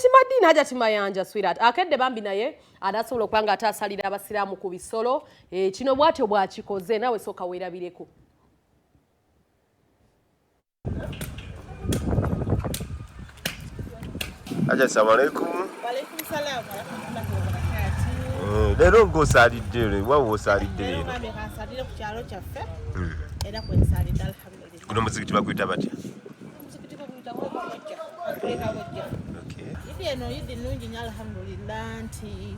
Hajati Madina, Hajati Mayanja sweetheart akedde bambi naye anasobola okuba nga ate asalira abasiraamu ku bisolo. Kino bwatyo bwakikoze, naawe sooka weerabireko. Hajati, assalamu alaikum. Walaikum salam warahmatullahi wabarakatuh. Leero ng'osaalidde leero, wawe osaalidde Leero leero. ngambye kansalire ku kyalo kyaffe era kwensalidde, alhamdulillah. Guno muzikiti baguyita batya? Omuzikiti baguyita Kabojja, Akule Kabojja. Idi eno idi nnungi nnyo, alhamdulillah, nti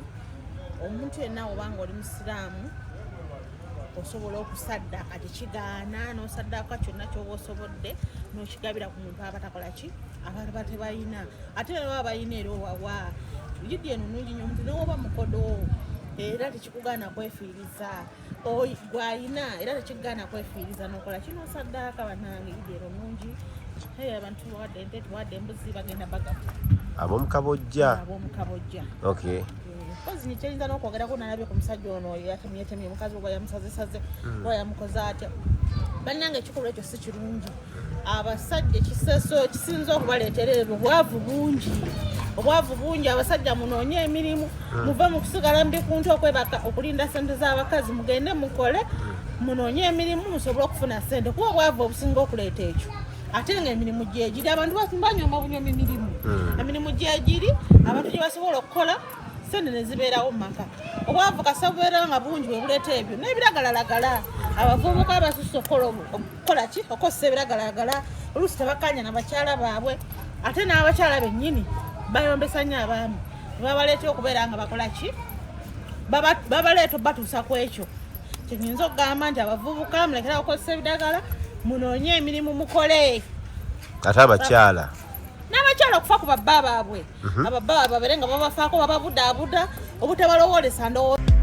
omuntu yenna obanga oli musiraamu osobola okusaddaaka, tekigaana n'osaddaaka kyonna ky'oba osobodde n'okigabira ku muntu aba takola ki, abantu batebalina, ate ne baba balina era owawa. Idi eno nnungi nnyo, omuntu newoba mukodo era tekikugaana kwefiiriza, gwayina era tekikugaana kwefiiriza n'okola kino osaddaaka. Bannange, idi eno nnungi. Abantu tubawadde ente, tubawadde embuzi, bagenda bagata. Ab'omukabojja. Ab'omukabojja. Kozi kyeyinza n'okwogerako, nalabye ku musajja ono yatemyetemye omukazi, oba yamusazesaze oba yamukoze atya. Bannange, ekikolwa ekyo si kirungi. Abasajja ekiseso kisinza okubaleetera ebyo obwavu bungi, obwavu bungi. Abasajja munoonye emirimu, muve mu kusigala mu bikuntu, okwebaka, okulinda sente z'abakazi. Mugende mukole, munoonye emirimu musobole okufuna sente, kuba obwavu obusinga okuleeta ekyo. Ate nga emirimu gyegiri, abantu banyoma bunyomi mirimu. Emirimu gyegiri, abantu gye basobola okukola, sente ne zibeerawo mu maka. Obwavu kasa bubeera nga bungi, bwe buleeta ebyo n'ebiragalalagala. Abavubuka abasusse okukola ki, okukozesa ebiragalalagala, oluusi tebakkaanya na bakyala baabwe, ate n'abakyala bennyini bayombesa nnyo abaami, ne babaleeta okubeera nga bakola ki, babaleeta obatuusa ku ekyo. Kyenyinza okugamba nti abavubuka mulekera okukozesa ebidagala, munoonye emirimu mukole. Ate abakyala? N'abakyala okufa ku babba baabwe, ababba baabwe babeere nga babafaako, bababudaabuda, obutabalowoolesa ndowooza.